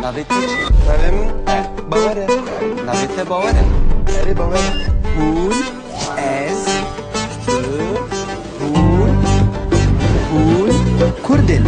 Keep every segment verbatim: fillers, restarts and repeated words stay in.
Navê te çi? Navê min Bawer e. Navê te Bawer e? Erê, Bawer e. Hûn, ez, tu, hûn, hûn Kurd in.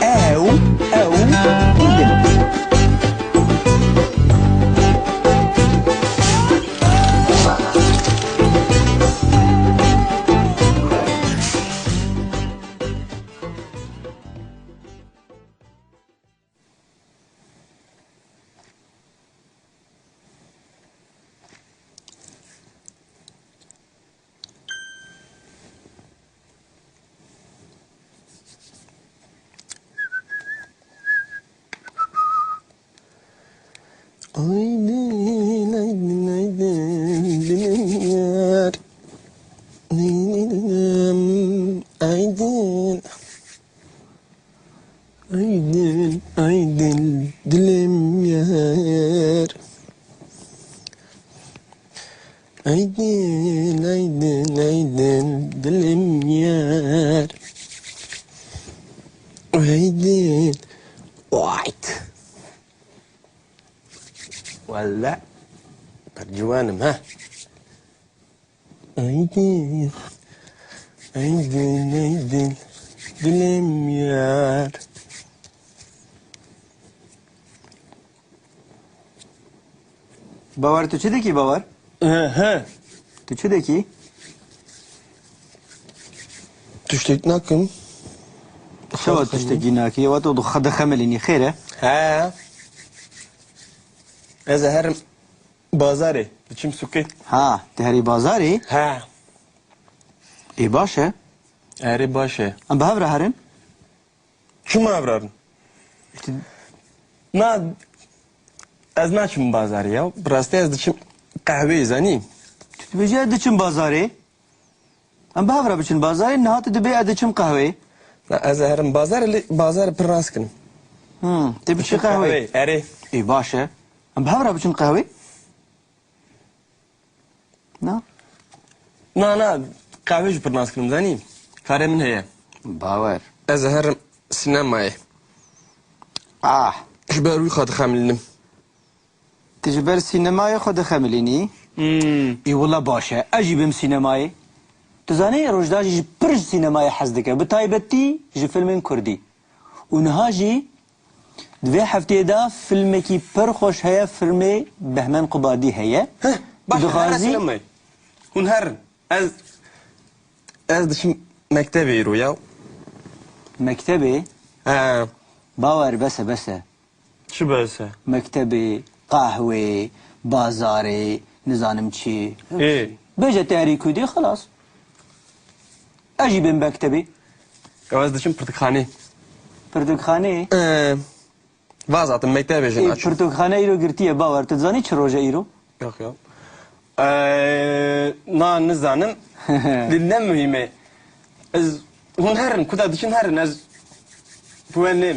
Ew, ew Kurd in. Aydın, aydın, aydın, dilim yar. Aydın. Aydın, aydın, dilim yar. Aydın, aydın, aydın, dilim yar. Aydın. Wayt. Walla. Pir ciwanim ha. Aydın, aydın, aydın, dilim yar. Bawer, tu çi dikî, Bawer? He, he. Tu çi dikî? Tiştek nakim. Çawa tiştekî nakî? Ewa tu xwe dixemilînî, xêr e? He. Ez ê herim bazarê, diçim sûkê. Ha, tu herî bazarê? He. Ê, baş e. Erê, baş e. Em bi hev re herin? Çima hev re herin? Na, ez naçim bazarê ya. Bi rastî ez diçim qehweyê, zanî? Tu dibêjî ez diçim bazarê. Em bi hev re biçin bazarê, niha tu dibê ez diçim qehweyê. Na, ez ê herim bazarê, lê bazarê pir nas kinim. Hmm, tê biçî qehweyê? Erê. Ê, baş e. Em bi hev re biçin qehweyê? Na? Na, na, qehweyê jî pir nas kinim, zanî? Karê min heye. Bawer. Ez ê herim sînemayê. Ah. Ji ber wî xwe dixemilînim. Tu ji ber sînemayê xwe dixemilînî? Hmm. Ê wila baş e. Ez jî bêm sînemayê. Tu zanî, Rojda jî pir ji sînemayê hez dike. Bi taybetî ji filmên kurdî. Û niha jî di vê hefteyê de filmekî pir xweş heye, filmê Behmen Qubadî heye. Heh, baş e, here sînemayê. Hûn herin. Ez, ez diçim mektebê îro ya. Mektebê? He. Bawer, bes e, bes e. Çi bes e? Mektebê, qehwê, bazarê, nizanim çi. Ê. Bêje te herî kûdê, xilas. Ez jî bêm mektebê. Ew ez diçim pirtûkxanê. Pirtûkxanê? Ê, vazatim mektebê jî naçim. Ê, pirtûkxane îro girtiye, Bawer. Tu dizanî çi roj e îro? Yok, yok. Ee, na, nizanim. Lê ne muhîm e. Ez, hûn herin, kuda diçin herin, ez bi we nêm.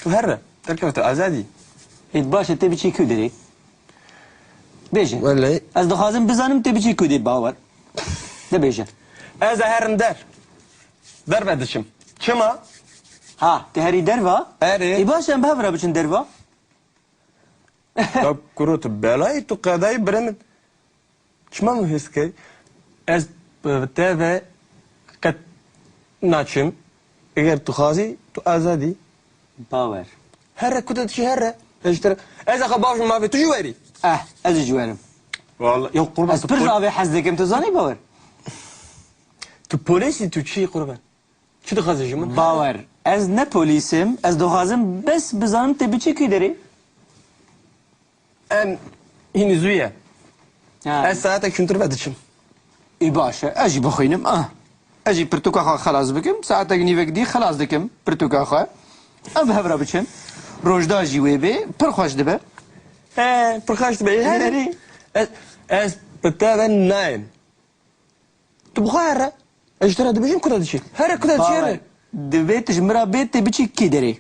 Tu here, derkeve tu azad î. Ê, baş e, tê biçî ku derê? Bêje. Wele. Ez dixwazim bizanim tê biçî ku dê, Bawer. De bêje. Ez ê herim der. Derve diçim. Çima? Ha, tê herî derva? Erê. Ê, baş e, em bi hev re biçin derva. Ya kuro, tu belayî, tu qedayî, birê min. Çima min hêz key? Ez bi te ve qet naçim. Eger tu xwazî, tu azad î. Bawer. Here, ku te diçî here. Ez ji te re, ez ê xwe bavêjim mafê, tu jî werî. Eh, ez ê jî werim. Wala, ya qurban, ez tu pir ji pol-, avê hez dikim, tu zanî, Bawer. Tu polîs î, tu çi yî, qurban? Çi dixwazî ji min? Bawer, ez ne polîs im, ez dixwazim bes bizanim tê biçî kî derê. Em hînî zû ye. Ha. Ez saetek çûntir ve diçim. Ê, baş e, ez jî bixwînim. Ah. Ez jî pirtûka xwe xelas bikim, saetek nîvek dî xelas dikim pirtûka xwe. Em bi hev re biçin. Rojda jî wê bê, pir xweş dibe. He, pir xweş dibe. Erê. Ez, ez bi te ve nayêm. Tu bi xwe here. Ez ji te re dibêjim, ku te diçî? Here, ku te diçî, here. Bawer, divê tu ji min re bê tê biçî kî derê?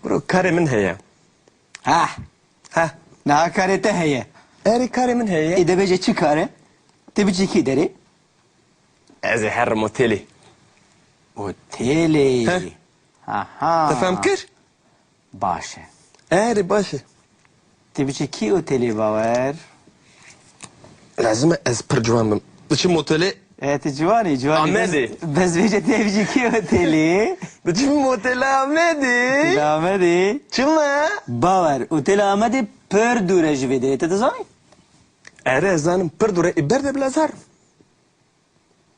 Bro, karê min heye. Heh. Heh. Niha karê te heye. Erê, karê min heye. Ê, de bêje çi kar e? Tê biçî kî derê? Ez ê herim otelê. Otelê? Heh. Aha. Te fehm kir? Baş e. Erê, baş e. Tê biçî kî otelê, Bawer? Lazim e ez pir ciwan bim. Diçim otelê. E, tu ciwanî, ciwanî. Amedê. Bes, bes vêce tê biçî kî otelê? Diçim otela Amedê. Otela Amedê. Çima? Bawer, otela Amedê pir dûr e ji vê derê. Te dizanî? Erê, ez zanim pir dûr e. Ê berde bila zar.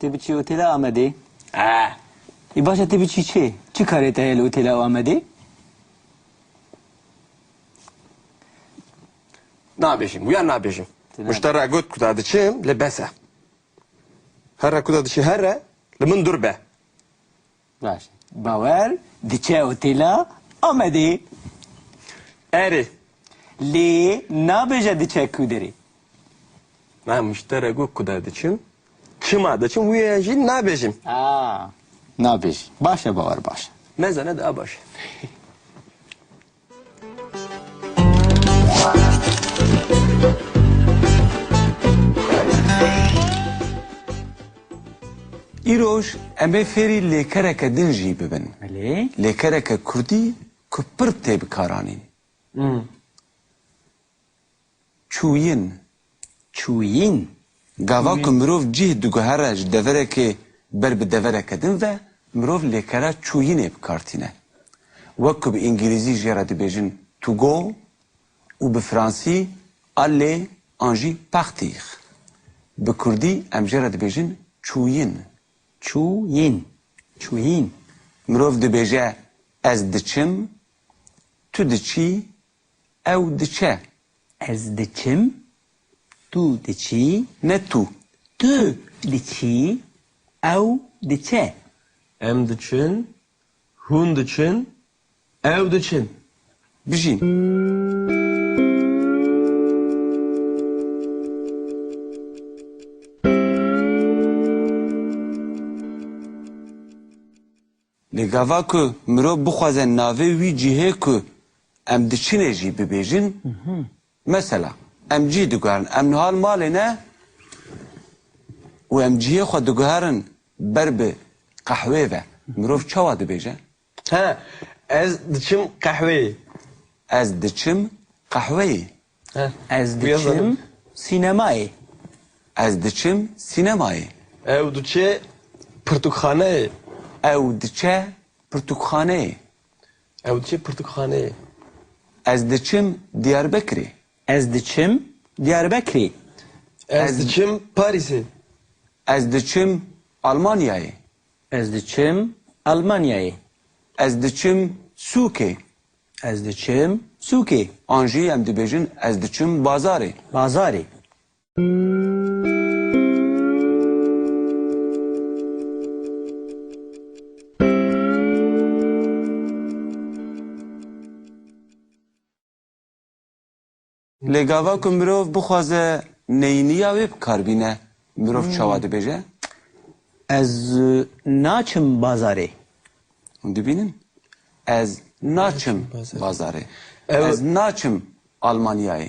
Tê biçî otela Amedê? E. Ê baş e, tê biçî çi? Çi karê te heye li otela Amedê? Nabêjim, wiya nabêjim. Ti ne- Miştera got ku da diçim, lê bes e. Herre ku da diçi herre, li min dûr be. Baş. Bawer diçe otela Amedê. Erê. Lê nabêje diçe ku derê. Na miştere got ku da diçim. Çima diçim, wî jî nabêjim. Aa, nabêjî. Baş e, Bawer, baş e. Mezene daha baş e. Îroj em ê fêrî lêkereke din jî bibin. Belê. Lêkereke kurdî ku pir tê bikaranîn. Hmm. Çûyîn. Çûyîn. Gava ku mirov cih diguhere ji deverekê ber bi devereke din ve, mirov lêkera çûyînê bi kar tîne. Wek ku bi îngilîzî jê re dibêjin to go û bi fransî aller an jî partir. Bi kurdî em jê re dibêjin çûyîn. Çûyîn. Çûyîn. Mirov dibêje ez diçim, tu diçî, ew diçe. Ez diçim, tu diçî. Ne tu. Tu diçî, ew diçe. Em diçin, hûn diçin, ew diçin. Bijîn. Lê gava ku mirov bixwaze navê wî cihê ku em diçinê jî bibêjin, mesela, em cî diguherin, em niha li malê ne û em cihê xwe diguherin ber bi qehwê ve, mirov çawa dibêje? He, ez diçim qehweyê. Ez diçim qehweyê. He. Ez diçim sînemayê. Ez diçim sînemayê. Ew diçe pirtûkxaneyê. Ew diçe pirtûkxaneyê. Ew diçe pirtûkxaneyê. Ez diçim Diyarbekirê. Ez diçim Diyarbekirê. Ez Ez diçim Parîsê. Ez diçim Almanyayê. Ez diçim Almanyayê. Ez diçim sûkê. Ez diçim sûkê. An jî em dibêjin ez diçim bazarê. Bazarê. Lê gava ku mirov bixwaze neyniya wê bi kar bîne, mirov çawa dibêje? Ez naçim bazarê. Hûn dibînin? Ez naçim bazarê. Ew Ez naçim Almanyayê.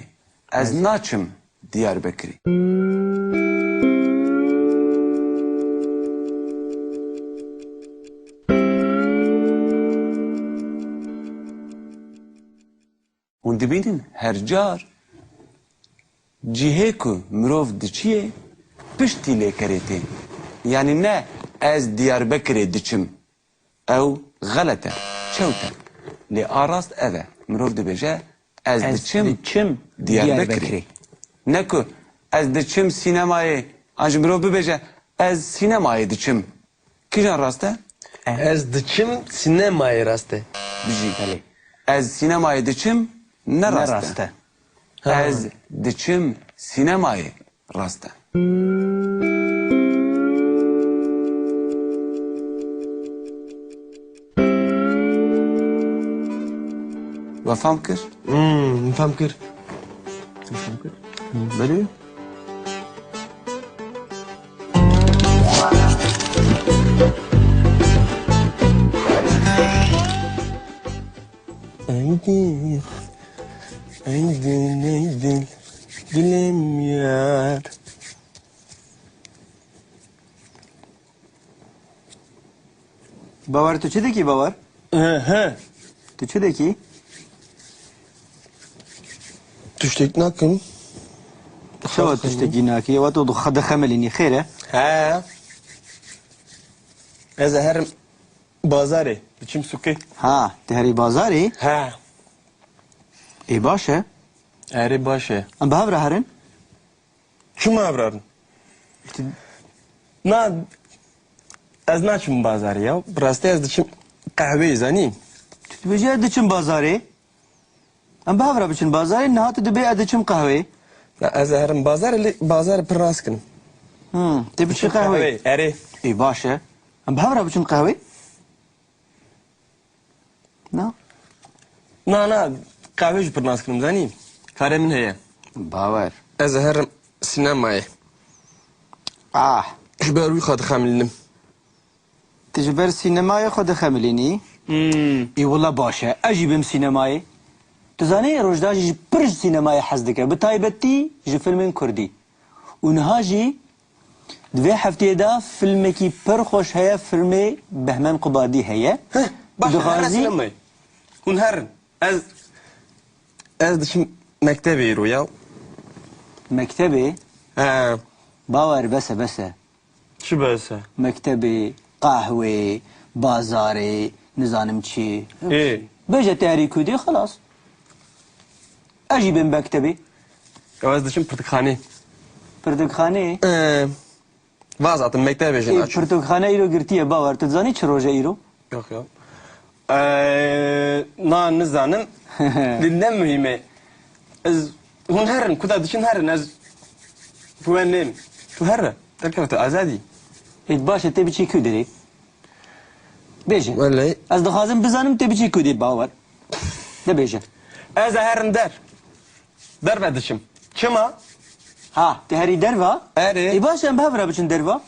Ez naçim Diyarbekirê. Hûn dibînin her car cihê ku mirov diçiyê piştî lêkerê tê. Yanî ne ez Diyarbekirê diçim. Ew xelet e, çewt e. Lê a rast ev e. Mirov dibêje ez Ez diçim diçim Diyarbekirê. Diyarbekirê. Ne ku ez diçim sînemayê, an jî mirov bibêje ez sînemayê diçim. Kîjan rast e? Eh. Ez diçim sînemayê rast e. Bijî. Belê. Ez sînemayê diçim ne Ne rast e. rast e. Ha. Ez diçim sînemayê rast e. We fam kir? Hmm, fam kir. Fam kir? Belê. Aydin, aydin, aydin, dilem yar. Bawer, tu çi dikî, Bawer? He he. Tu çi dekî? Tiştek nakim. Çawa tiştekî nakî? Ewa tu xwe dixemilînî, xêr e? He. Ez ê herim bazarê. Diçim sûkê. Ha, tu herî bazarê? He. Ê baş e. Erê baş e. Em bi hev re herin? Çima hev re herin? Na, ez naçim bazarê ya. Bi rastî ez diçim qehweyê, zanî? Tu dibêjî ez diçim bazarê. Em bi hev re biçin bazarê, niha tu dibê ez diçim qehweyê. Na, ez ê herim bazarê, lê bazarê pir nas kinim. Hmm, tê biçî qehweyê. Qehweyê, erê. Ê baş e. Em bi hev re biçin qehweyê? Na. Na, na, qehwê jî pir nas kinim, zanî? Karê min heye. Bawer. Ez ê herim sînemayê. Ah. Ji ber wî xwe dixemilînim. Tu ji ber sînemayê xwe dixemilînî? Hmm. Ê wila baş e. Ez jî bêm sînemayê. Tu zanî Rojda jî pir ji sînemayê hez dike. Bi taybetî ji filmên kurdî. Û niha jî di vê hefteyê de filmekî pir xweş heye, filmê Behmen Qubadî heye. Heh, baş e, herin sînemayê. Hûn herin. Ez, ez diçim mektebê îro ya. Mektebê? He. Bawer, bes e, bes e. Çi bes e? Mektebê, qehwê, bazarê, nizanim çi. Ê. Bêje te herî kurdî, xelas. Ez jî bêm mektebê. Ew ez diçim pirtûkxanê. Pirtûkxanê? Ee, vazatim, mektebê jî Ê, naçim. Pirtûkxane îro girtiye, Bawer. Tu dizanî çi roj e îro? Yok, yok. Ee, na nizanim. Lê ne muhîm e. Ez, hûn herin, ku da diçin herin, ez ku we nêm. Tu herre, derkeve tu azadî. Ê, baş e, tê biçî ku derê? Bêje. Wellay. Ez dixwazim bizanim tê biçî ku dê, Bawer. De bêje. Ez ê herim der. Derve diçim. Çima? Ha, tu herî derva? Erê. Ê, baş e, em bi hev re biçin derva.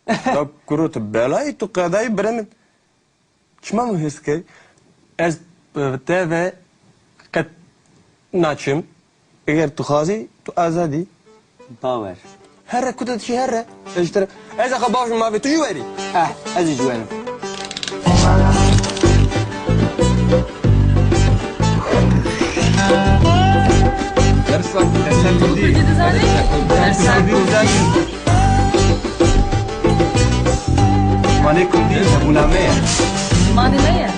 Ya kuro, tu belayî, tu qedayî, birê min. Çima min hêrs kir? Ez bi te ve qet naçim. Eger tu xwazî, tu azad î. Bawer. Here, ku te diçî here. Ez ji te re, ez ê xwe bavêjim mavê, tu jî werî. Eh, ez ê jî werim. Dersa, dersa kurdî. Kurdî dizanî? Dersa kurdî. Zimanê kurdî hebûna me ye. Zimanê me ye.